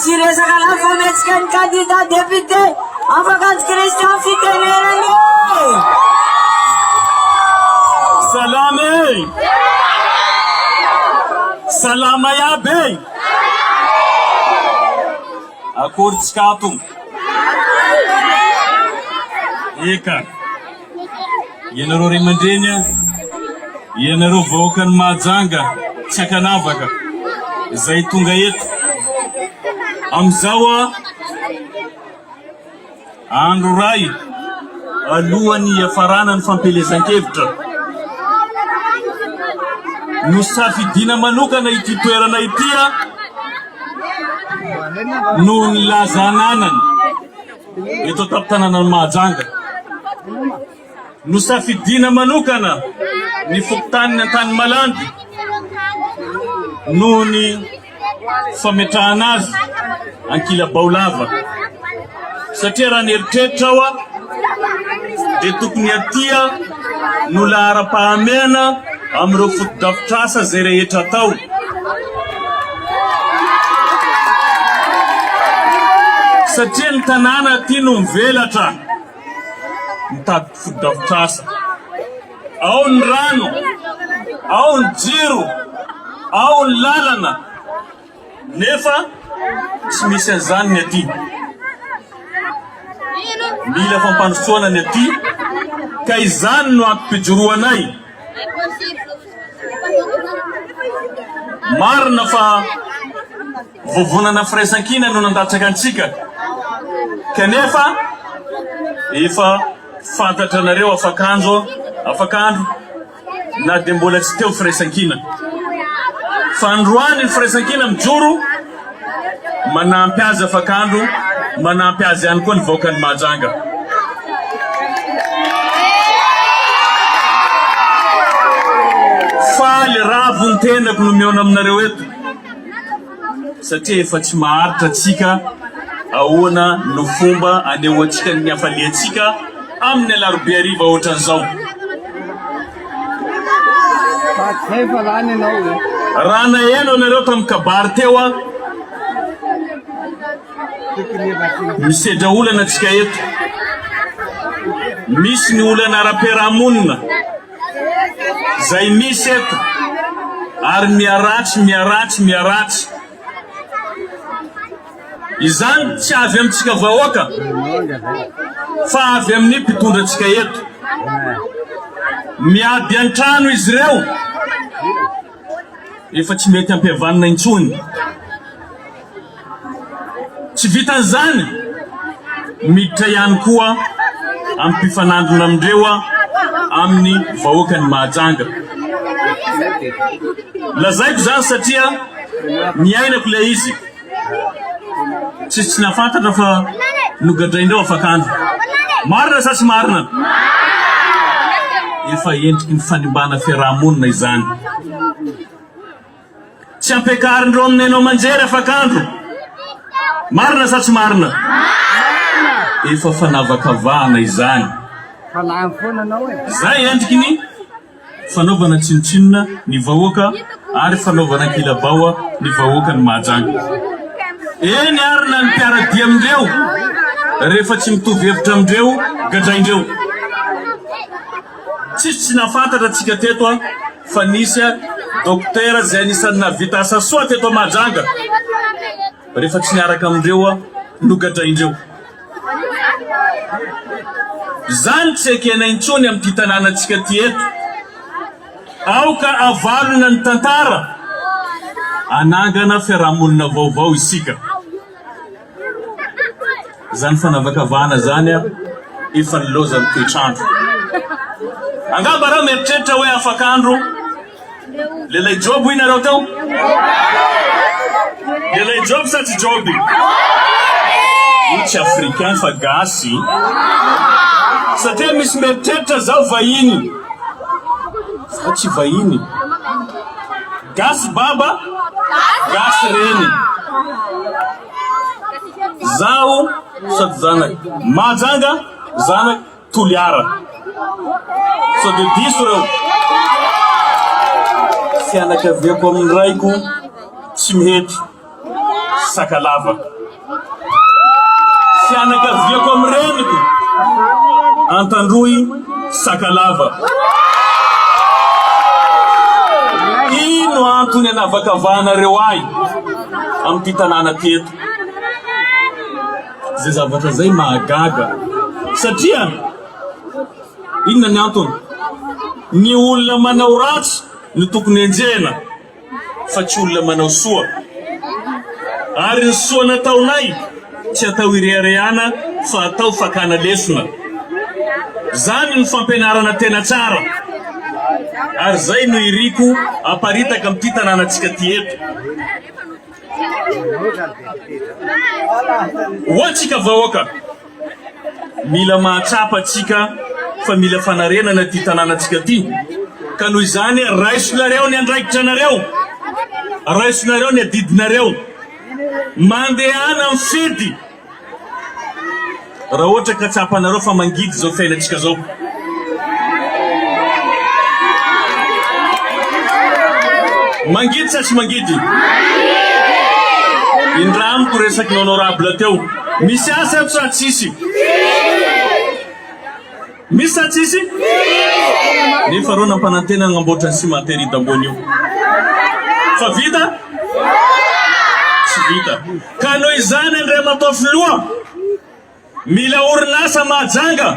Tsy resaka lafo fa mihetsika ny kandida député Afakandro Christian fitenenana e! Salama e! Salama iaby e! Akory tsika ato? Eka. Ianareo ray aman-dreny, ianareo vahoakan'i Mahajanga tsy ankanavaka izay tonga eto amin'izao andro iray alohan'ny hiafarana ny fampielezan-kevitra. Nosafidiana manokana ity toerana ity noho ny laza ananany. eto an-tampon-tanànan'i Mahajanga. Nosafidiana manokana ny fokontanin'i Antanimalandy noho ny fametrahana azy ankilabao lava satria raha nieritreritra aho dia tokony aty no laharam-pahamehana amin'ireo fotodrafitrasa izay rehetra atao. Satria ny tanàna aty no mivelatra mitady fotodrafitrasa. Ao ny rano, ao ny jiro, ao ny lalana. Nefa tsy misy an'izany ny aty. Mila fampandrosoana ny aty ka izany no antom-pijoroanay. Marina fa vovonana firaisankina no nandatsaka antsika kanefa efa fantatra anareo afak'andro afak'andro na dia mbola tsy teo firaisankina. Fa androany ny firaisankina mijoro, manampy azy afak'andro, manampy azy ihany koa ny vahoakan'i Mahajanga. Faly ravo ny tenako no mihaona aminareo eto. Satria efa tsy maharitra antsika ahoana no fomba anehoantsika ny hafaliantsika amin'ny alarobia hariva ohatran'izao. Raha naheno anareo tamin'ny kabary teo aho, misedra olana antsika eto. Misy ny olana ara-piarahamonina. Izay misy eto ary miharatsy, miharatsy, miharatsy. Izany tsy avy amintsika vahoaka fa avy amin'ny mpitondra antsika eto. Miady an-trano izy ireo. Efa tsy mety ampihavanina intsony. Tsy vitan'izany, miditra ihany koa amin'ny mpifanandrina amindreo amin'ny vahoakan'i Mahajanga. Lazaiko izany satria niainako ilay izy. Tsisy tsy nahafantatra fa nogadraindreo afak'andro. Marina sa tsy marina? Efa endriky ny fanimbana fiaraha-monina izany. Tsy ampiakarindreo amin'ny haino aman-jery afak'andro. Marina sa tsy marina? Efa fanavakavahana izany. Zay endriky ny fanaovana tsinontsinona ny vahoaka ary fanaovana ankilabaoa ny vahoakan'i Mahajanga. Eny ary na ny mpiara-dia amindreo rehefa tsy mitovy hevitra amindreo gadraindreo. Tsisy tsy nahafantatra antsika teto fa nisy dokotera izay anisan'ny nahavita asa soa teto Mahajanga rehefa tsy niaraka amindreo nogadraindreo. Izany tsy ekena intsony amin'ity tanànantsika ity eto. Aoka avalona ny tantara, hanangana fiarahamonina vaovao isika. Izany fanavakavahana izany efa nilaozan'ny toetr'andro. Angamba raha mieritreritra hoe afak'andro Lelay job hoy nareo teo? Lelay job sa tsy job? Io tsy africain fa gasy. Satria misy mieritreritra zaho vahiny. Zaho tsy vahiny. Gasy baba, gasy reny. Zaho sady zanak Mahajanga, zanak Toliara. Sao dia diso ireo? Fianakaviako amin'ny raiko tsy mihety. Sakalava. Fianakaviako amin'ny reniko, Antandroy, Sakalava. Ino antony anavakavahanareo ahy amin'ity tanàna ty eto? Izay zavatra izay mahagaga satria inona ny antony? Ny olona manao ratsy no tokony enjehina fa tsy olona manao soa. Ary ny soa nataonay tsy atao ireharehana fa atao fakana lesona. Zany ny fampianarana tena tsara. Ary zay no iriko aparitaka amin'ity tanànantsika ty eto. Ho antsika vahoaka, mila mahatsapa antsika fa mila fanarenana ity tanànantsika ity, ka noho izany raisonareo ny andraikitra anareo, raisonareo ny adidinareo, mandehana mifidy. Raha ohatra ka tsapanareo fa mangidy izao fiainantsika izao. Mangidy sa tsy mangidy? Indramiko resaky ny honorable teo. Misy asa eto sa tsisy? Misy sa tsisy? Nefa reo nampanantena hagnamboatra ny cimenterie d'ambony io. Fa vita? Tsy vita. Ka noho izany Andriamatoa Filoha, mila orinasa Mahajanga.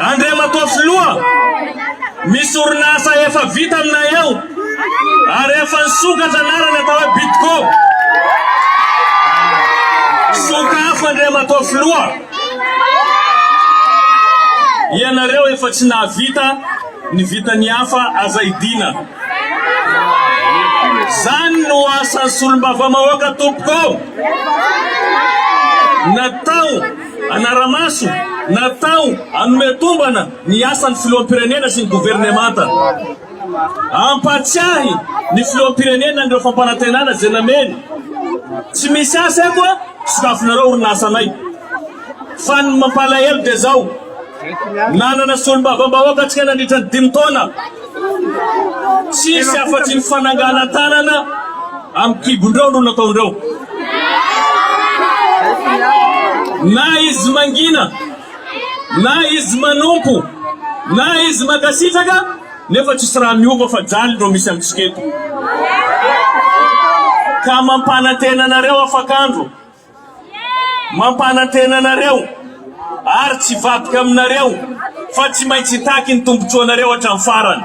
Andriamatoa Filoha, misy orinasa efa vita aminay eo ary efa nisokatra anarany atao hoe Bitco. Sokafo Andriamatoa Filoha. Ianareo efa tsy nahavita ny vitan'ny hafa aza idina. Zany no asan'ny solombavamahoaka tompoko. Natao anaramaso, natao hanome tombana ny asan'ny filoham-pirenena sy ny governemanta. Hampatsiahy ny filoham-pirenena an'ireo fampanantenana izay nameny. Tsy misy asa eto a, sokafinareo orinasanay. Fa ny mampalahelo dia zao, nanana solombavambahoaka antsika nandritra ny dimy taona, tsisy afa-tsy ny fananganan-tanana amin'ny kibondreo no nataondreo. Na izy mangina, na izy manompo, na izy mankasitraka, nefa tsisy raha miova fa jaly ireo misy amintsika eto. Ka mampanantena anareo afak'andro. Mampanantena anareo ary tsy hivadika aminareo fa tsy maintsy hitaky ny tombontsoanareo hatramin'ny farany.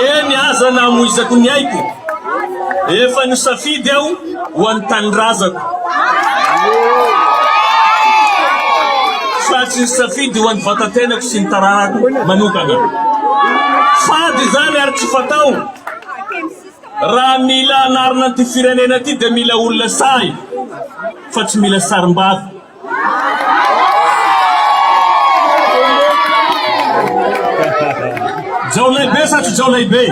Eny aza namoizako ny aiko, efa nisafidy aho ho an'ny tanindrazako. Fa tsy nisafidy ho an'ny vatatenako sy ny taranako manokana. Fady izany ary tsy fatao. Raha mila hanarina an'ity firenena ity dia mila olona sahy fa tsy mila sarimbavy. Jaolaibe sa tsy jaolaibe?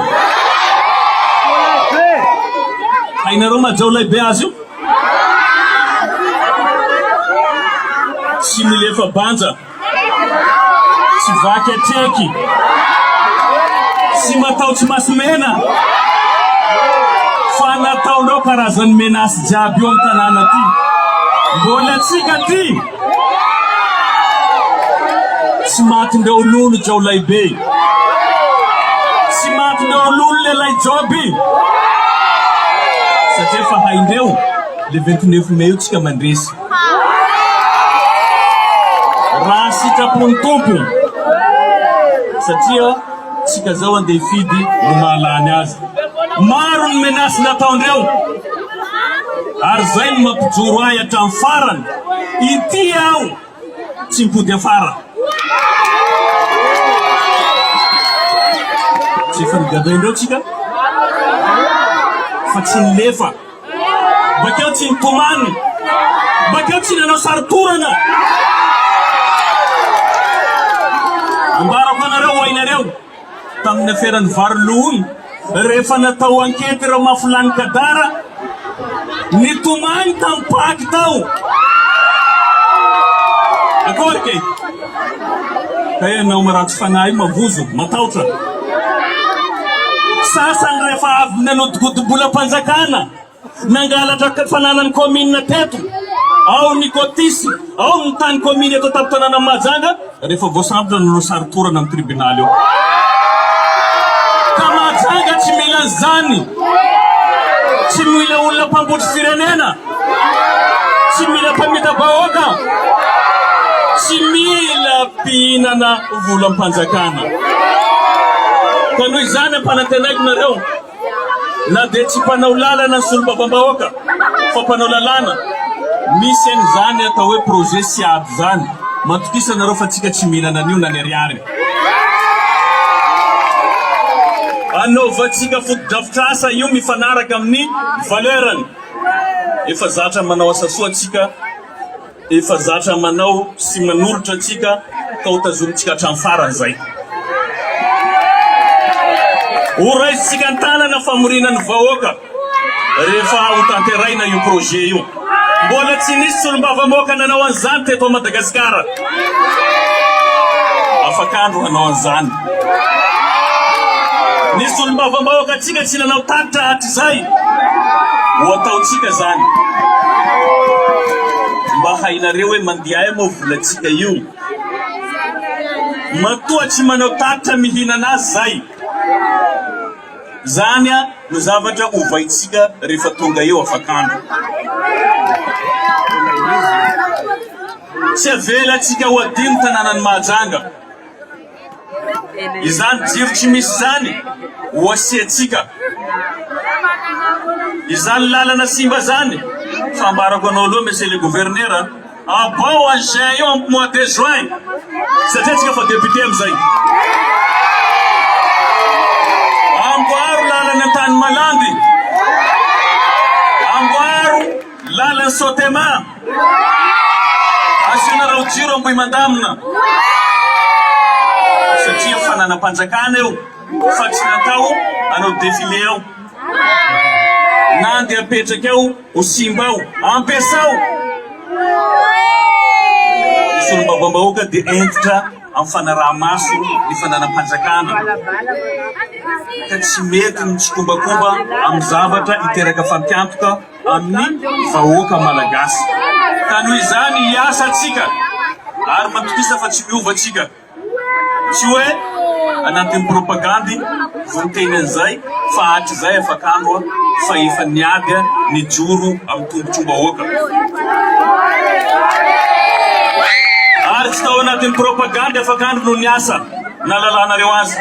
Hainareo maha jaolaibe azy io? Tsy milefa banja. Tsy vaky atreky. Tsy mataotsy maso mena. Fa nataonao karazan'ny menace jiaby io amin'ny tanàna ty. Mbola tsika ty. Tsy matindreo lolo Jaolaibe. Tsy matindreo lolo lelay Joby. Satria efa haindreo le 29 mai io tsika mandresy. Raha sitrapon'ny Tompo, satria tsika zao andeha hifidy no mahalany azy. Maro ny menace nataondreo, ary zay no mampijoro ahy hatramin'ny farany. Ity aho tsy mipody afara. Tsy efa nigadraindreo tsika fa tsy nilefa. Bakeo tsy nitomany. Bakeo tsy nanao sary torana. Ambarako anareo ho hainareo, tamin'ny aferan'ny vary lohony, rehefa natao ankety ireo mafilany kadara, nitomany tamin'ny paky tao. Akory ke? Ka ianao maratsy fanahy mavozo, matahotra. Sasany rehefa avy nanodikodim-bolam-panjakana, nangalatra fananan'ny kaominina teto, ao ny cotisse, ao ny tany kaominina eto an-tampon-tanànan'i Mahajanga, rehefa voasambotra no nosaritorana amin'ny tribonaly eo. Ka Mahajanga tsy mila an'izany. Tsy mila olona mpambotry firenena. Tsy mila mpamita-bahoaka. Tsy mila mpihinana volam-panjakana. Ka noho izany ampanantenaiko nareo, na dia tsy mpanao lalana ny solombavambahoaka fa mpanao lalàna, misy an'izany atao hoe projet SIAD izany, matokisa nareo fa tsika tsy mihinana an'io na ny ariary. Anaovantsika fotodrafitrasa io mifanaraka amin'ny valeur-ny. Efa zatra manao asa soa tsika. Efa zatra manao sy manolotra antsika ka ho tazomintsika hatramin'ny farany izay. Ho raisintsika an-tanana famoriana ny vahoaka rehefa ho tanteraina io projet io. Mbola tsy nisy solombavambahoaka nanao an'izany teto Madagasikara. Afak'andro hanao an'izany. Ny solombavambahoaka antsika tsy nanao tatitra hatrizay. Ho ataontsika zany. Mba hainareo hoe mandeha aia moa volantsika io. Matoa tsy manao tatitra mihinana azy zay. Zany no zavatra ovaintsika rehefa tonga eo afak'andro. Tsy avelantsika ho adino tanànan'i Mahajanga. Izany jiro tsy misy izany ho asiantsika. Izany lalana simba izany, fa ambarako anao aloha Monsieur le Gouverneur, abao engin io amin'ny mois de juin, satria tsika fa député amin'izay. Amboaro lalana Antanimalandy, amboaro lalan'i Sotema. Asiana raojiro Ambohimandamina satria fananam-panjakana io fa tsy natao hanao défilé ao na andeha apetraka ao ho simba ao. Ampiasao! Ny solombavambahoaka dia hentitra amin'ny fanaraha-maso ny fananam-panjakana ka tsy mety ny mitsikombakomba amin'ny zavatra hiteraka fatiantoka amin'ny vahoaka Malagasy. Ka noho izany hiasa antsika ary matokisa fa tsy miova antsika. Tsy hoe anatin'ny propagandy vao miteny an'izay fa hatrizay afak'andro fa efa niady nijoro amin'ny tombotsoam-bahoaka. Ary tsy tao anatin'ny propagandy afak'andro no niasa nahalalanareo azy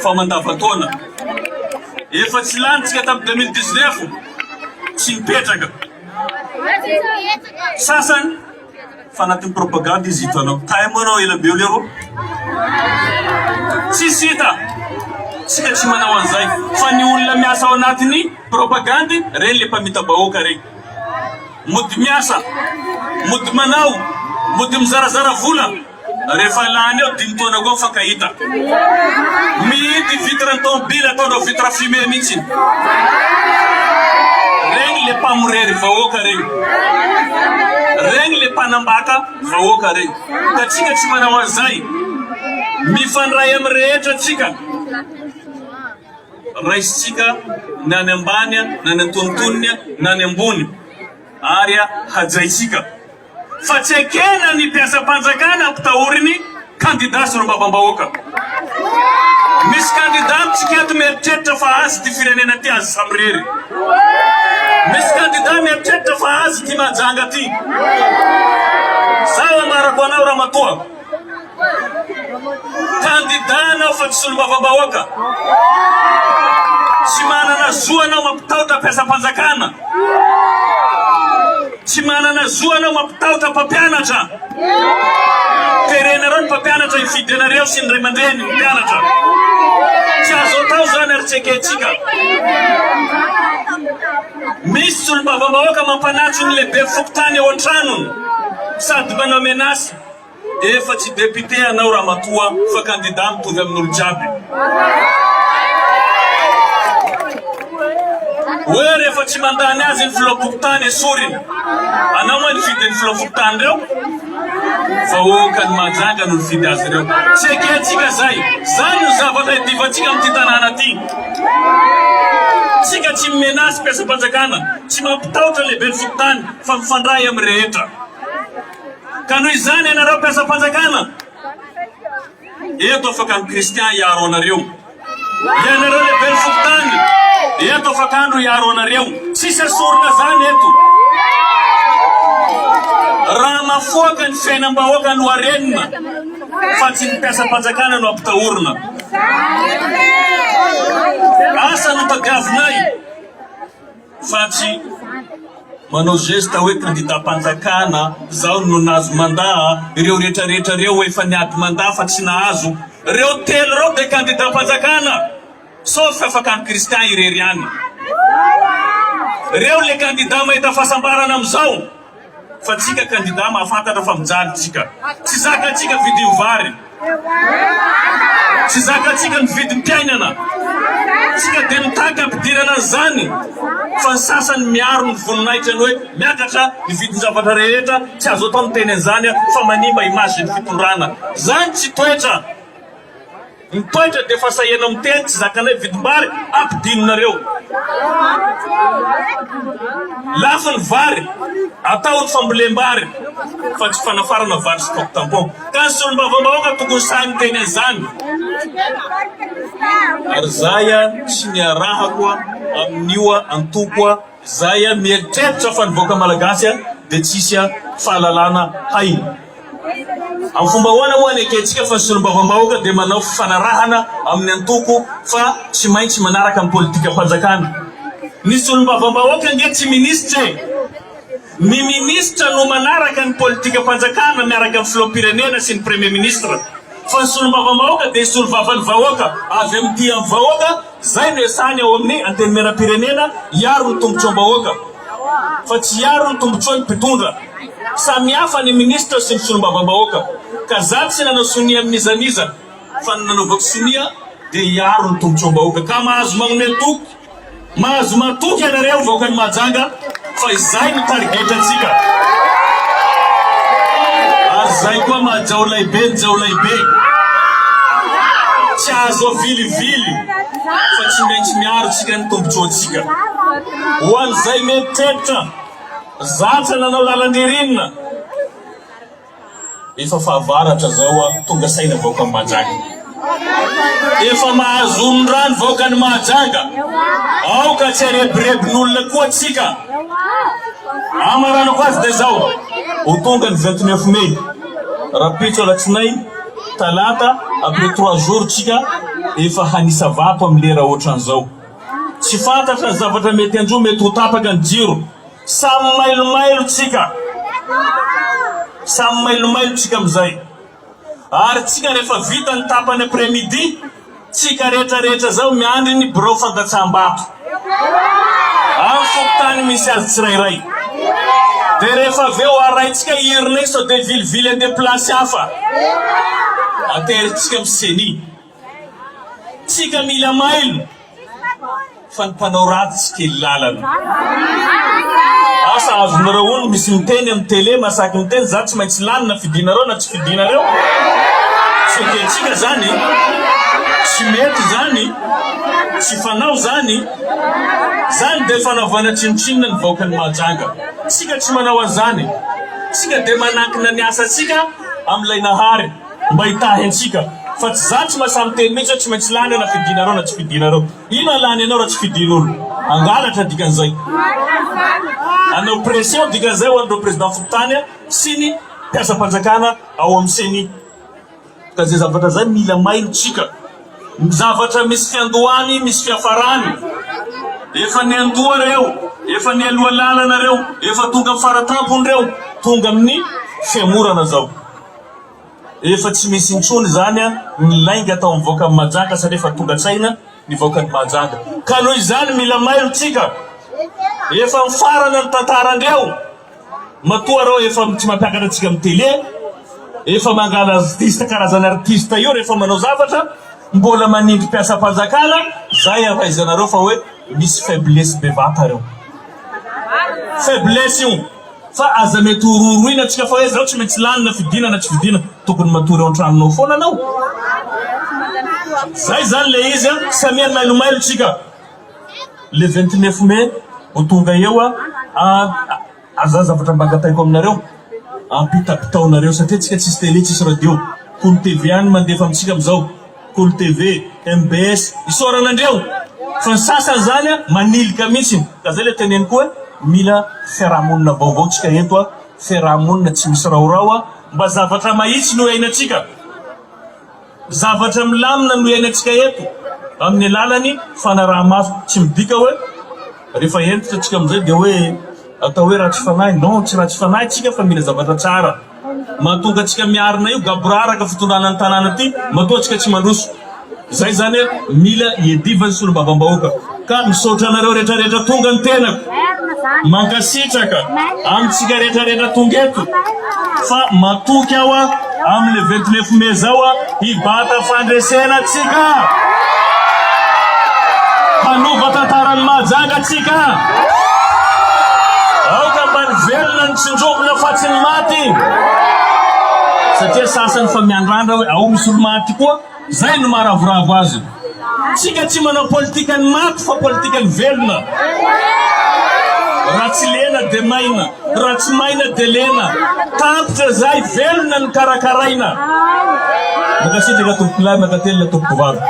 fa mandavan-taona. Efa tsy lany tsika tamin'ny 2019 tsy mipetraka. Sasany fa anatin'ny propagande izy hitanao. Tay moa anao ela be eo lero. Tsisy hita. Tsika tsy manao an'izay fa ny olona miasa ao anatin'ny propagande reny le mpamita-bahoaka reny. Mody miasa, mody manao, mody mizarazara vola. Rehefa lany eo dimy taona koa mifankahita. Mihidy vitre ny tomobile ataonao vitre fumée mihitsy. Regny le mpamorery vahoaka regny. Regny le mpanambaka vahoaka regny. Ka tsika tsy manao an'izay. Mifandray amin'ny rehetra tsika. Raisintsika na any ambany na any antonontonony na any ambony ary hajaintsika. Fa tsy ekena ny mpiasam-panjakana ampitahoriny kandida solombavambahoaka. Misy kandida amintsika eto mieritreritra fa azy ity firenena ity, azy samirery. Misy kandida mieritreritra fa azy ity Mahajanga ity. Zaho ambarako anao ramatoa. Kandida anao fa tsy solombavambahoaka. Tsy manana zo anao mampitahotra mpiasam-panjakana. Tsy manana zo anao mampitahotra mpampianatra. Terenareo ny mpampianatra hifidy anareo sy ny ray aman-dreny ny mpianatra. Tsy azo atao izany ary tsy ekentsika. Misy solombavambahoaka mampanatso ny lehibe fokontany ao an-tranony sady manao menace. Efa tsy député anao ramatoa fa candidat mitovy amin'olo jiaby. Hoe rehefa tsy mandany azy ny filoham-pokontany esoriny. Anao moa nifidy ny filoham-pokontany reo? Vahoaka ny Mahajanga no nifidy azy ireo. Tsy ekentsika zay. Zany no zavatra idivantsika amin'ity tanàna ty. Tsika tsy mi-menace mpiasam-panjakana, tsy mampitahotra lehiben'ny fokontany fa mifandray amin'ny rehetra. Ka noho izany ianareo mpiasam-panjakana, eto afaka an'i Christian hiaro anareo. Ianareo lehiben'ny fokontany, eto afaka andro hiaro anareo. Tsisy asorina zany eto. Raha mafoaka ny fiainam-bahoaka no arenina fa tsy ny mpiasam-panjakana no ampitahorina. Asa no tadiavinay fa tsy manao geste hoe kandidam-panjakana, zaho no nahazo mandat, ireo rehetra rehetra ireo efa niady mandat fa tsy nahazo. Ireo telo ireo dia kandidam-panjakana sauf Afakandro Christian irery ihany. Ireo le kandida mahita fahasambarana amin'izao. Fa tsika kandida mahafantatra fa mijaly tsika. Tsy zakantsika vidim vary. Tsy zakantsika ny vidim piainana. Tsika dia mitaky hampidirana an'izany. Fa ny sasany miaro ny voninahitra ny hoe miakatra ny vidin javatra rehetra, tsy azo atao miteny an'izany fa manimba image ny fitondrana. Zany tsy toetra. Ny toetra dia efa sahiana miteny tsy zakanay vidim-bary ampidinonareo. Lafo ny vary, atao ny fambolem-bary fa tsy fanafarana vary stock tampon. Ka ny solombavambahoaka tokony sahy miteny an'izany. Ary zay tsy niarahako amin'io antoko zay mieritreritra fa ny vahoaka malagasy dia tsisy fahalalana hainy. Amin'ny fomba ahoana moa anekentsika fa ny solombavambahoaka dia manao fifanarahana amin'ny antoko fa tsy maintsy manaraka ny politikam-panjakana? Ny solombavambahoaka ange tsy minisitra e! Ny minisitra no manaraka ny politikam-panjakana miaraka amin'ny filoham-pirenena sy ny premier ministre fa ny solombavambahoaka dia solovavan'ny vahoaka avy amin'ny dian'ny vahoaka, izay no iasany ao amin'ny antenimierampirenena hiaro ny tombotsoam-bahoaka fa tsy hiaro ny tombotsoan'ny mpitondra. Samy hafa ny minisitra sy ny solombavambahoaka ka za tsy nanao sonia amin'iza n'iza fa ny nanaovako sonia dia hiaro ny tombotsoam-bahoaka ka mahazo magnome toky, mahazo matoky ianareo vahoakan'i Mahajanga fa izay no tarigetrantsika ary zay koa maha Jaolaibe ny Jaolaibe tsy azo avilivily fa tsy maintsy miaro tsika ny tombotsoantsika ho an'izay mieritreritra Zatra nanao lalan-dririnina. Efa fahavaratra zao a, tonga saina vahoakan'i Mahajanga. Efa mahazo onon-drano vahoakan'i Mahajanga. Aoka tsy harebirebin'olona koa tsika. Amaranako azy dia zao, ho tonga ny 29 mai, rahampitso alatsinainy, talata, après trois jours tsika efa hanisa vato amin'ny lera ohatran'izao. Tsy fantatra ny zavatra mety hanjo, mety ho tapaka ny jiro. Samy mailomailo tsika. Samy mailomailo tsika amizay. Ary tsika rehefa vita ny tapany après midi, tsika rehetra rehetra zao miandry ny birao fandatsaham-bato. Amin'ny fokontany misy azy tsirairay. Dia rehefa avy eo arahintsika urne sao dia vilivily andeha place hafa. Aterintsika amin'ny ceni. Tsika mila mailo fa ny mpanao ratsy kely lalana. Asa azonareo hono misy miteny amin'ny télé masaky miteny za tsy maintsy lany na fidinareo na tsy fidinareo. Tsy ekentsika zany, tsy mety zany, tsy fanao zany. Zany dia fanaovana tsinontsinona ny vahoakan'i Mahajanga. Tsika tsy manao an'izany. Tsika dia manankina ny asantsika amin'ilay Nahary. Mba hitahy antsika fa tsy za tsy masahy miteny mihitsy hoe tsy maintsy lany aho na fidinareo na tsy fidinareo. Inona lany anao raha tsy fidin'olo? Hangalatra dikan'izay. Hanao pression dikan'izay ho an'ireo président fokontany sy ny mpiasam-panjakana ao amin'ny ceni. Ka izay zavatra izay mila mailo tsika. Ny zavatra misy fiandohany misy fiafarany. Efa niandoha reo, efa nialoha lalana reo, efa tonga amin'ny faratampony reo, tonga amin'ny fihamorana zao. Efa tsy misy intsony izany ny lainga atao amin'ny vahoakan'i Mahajanga satria efa tonga tsaina ny vahoakan'i Mahajanga. Ka noho izany mila mailo tsika. Efa mifarana ny tantarandreo. Matoa reo efa tsy mampiakatra antsika amin'ny télé, efa mangala artiste karazana artiste io rehefa manao zavatra, mbola manindry mpiasam-panjakana, zay ahaizanareo fa hoe misy faiblesse bevata reo. Faiblesse io. Fa aza mety horohoroina tsika fa hoe zao tsy maintsy lany na fidina na tsy fidina, tokony matory ao antranonao foana anao. Zay zany le izy a, samia mailomailo tsika. Le 29 mai ho tonga eo a, aza zavatra mba angatahiko aminareo, ampitapitaonareo satria tsika tsisy télé tsisy radio, Kolo TV ihany mandefa amintsika amizao, Kolo TV, mbs, isaorana andreo fa ny sasany zany a manilika mihitsy, ka zay le teneniko hoe mila fiarahamonina vaovao tsika eto a, fiarahamonina tsy misy raorao a, mba zavatra mahitsy no iainantsika. Zavatra milamina no iainantsika eto amin'ny alalan'ny fanaraha-maso. Tsy midika hoe rehefa hentitra tsika amin'izay dia hoe atao hoe ratsy fanahy. Non, tsy ratsy fanahy tsika fa mila zavatra tsara. Mahatonga antsika miarina io gaboraraka fitondrana ny tanàna ity matoa tsika tsy mandroso. Zay zany mila iadivan'ny solombavambahoaka. Ka misaotra anareo rehetrarehetra tonga ny tenako. Mankasitraka amintsika rehetrarehetra tonga eto fa matoky aho amin'ny le 29 mai zao hibata fandresena tsika. Hanova tantaran'i Mahajanga tsika. Aoka mba ny velona no tsindrovina fa tsy ny maty. Satria sasany fa miandrandra hoe ao misy olo maty koa. Zay no maharavoravo azy. Tsika tsy manao politikan'ny maty fa politikan'ny velona. Raha tsy lena de maina, raha tsy maina de lena. Tapitra zay, velona no karakaraina. Mankasitraka tompokolahy, mankatelina tompokovavy.